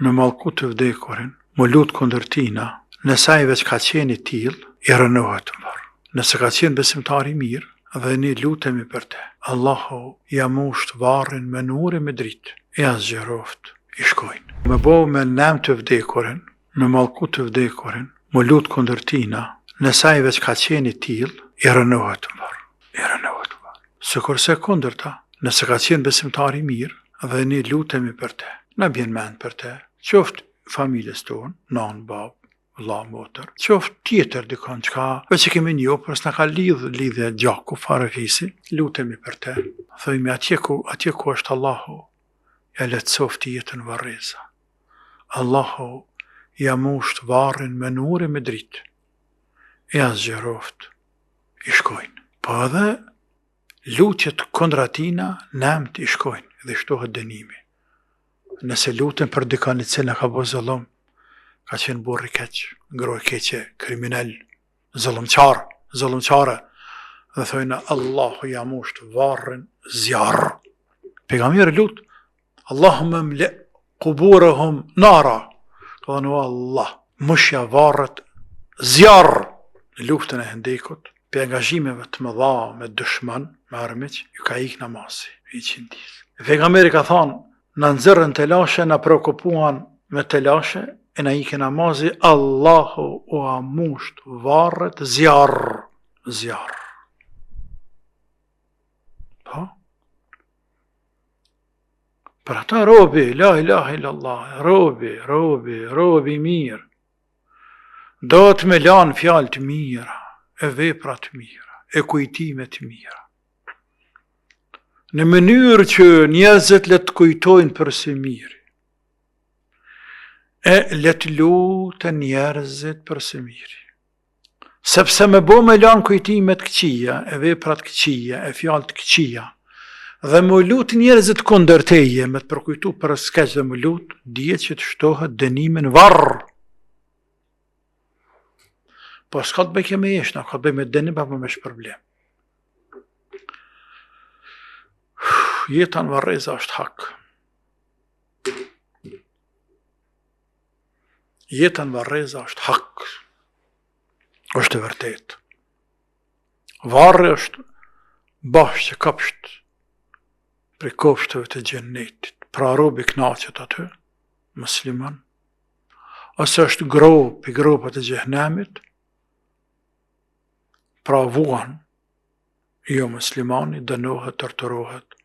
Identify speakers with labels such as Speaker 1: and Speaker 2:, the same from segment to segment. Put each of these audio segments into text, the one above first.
Speaker 1: me mallku të vdekurin, m'u lut kundër tina, nëse ai veç ka qenë i tillë, i rrënohet në varr. Nëse ka qenë besimtar i mirë, dhe ne lutemi për te, Allahu ja musht varrin me nur e me dritë, ia zgjeroftë, i shkojnë. Me bo me nem të vdekurin, me mallku të vdekurin, m'u lut kundër tina, nëse ai veç ka qenë i tillë, i rrënohet në varr. I rrënohet në varr. Sikurse e kundërta, nëse ka qenë besimtar i mirë, dhe ne lutemi për te, na bjen mend për te, qoftë familjes tonë, nanë, babë, vëlla, motër, qoftë tjetër dikon çka veç e kemi njohur, por s'na ka lidh lidhje gjaku farefisi, lutemi për te. Thojmë atje ku atje ku është Allahu, ja lehtësoftë jetën n'varreza. Allahu ja musht varrin me nur e me dritë. Ja zgjeroftë i shkojnë. Po edhe lutjet kundra tina nemt i shkojnë dhe shtohet dënimi. Nëse luten për dikon i cili na ka bo zullum, ka qenë burrë i keq, grua e keqe, kriminel, zullumqar, zullumqare, dhe thojnë Allahu ja musht varrin zjarr. Pejgamberi lut, Allahumme mle kuburehum nara. Ka thënë, o Allah, mushja varret zjarr në luftën e Hendekut, prej angazhimeve të mëdha me dëshman, me armiq, ju ka ik namazi, iqindisë. Pejgamberi ka thonë, na nxirrën telashe, na preokupuan me telashe, e na iki namazi, Allahu ua musht varret zjarr, zjarr. Po? Për ata robi, la ilaha illallah, robi, robi, robi i mirë, Duhet me lanë fjalë të mira, e vepra të mira, e kujtime të mira. Në mënyrë që njerëzit le të kujtojnë për së miri. E le të luten njerëzit për së miri. Sepse me bo me lanë kujtime të këqija, e vepra të këqija, e fjalë të këqija, dhe m'u lut njerëzit kundër teje, me të përkujtu për së keq dhe m'u lut, dije që të shtohet dënimi në varr. Po s'ka të bëjë me eshna, ka të bëjë me dënim apo me shpërblim. Jeta në varreza është hak. Jeta në varreza është hak. Është e vërtetë. Varri është bahçe kopsht prej kopshteve të xhennetit. Pra robi knaqet aty, musliman, ose është gropë prej gropave të xhehnemit, pra vuan, jo muslimani, dënohet, torturohet,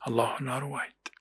Speaker 1: Allahu na ruajt.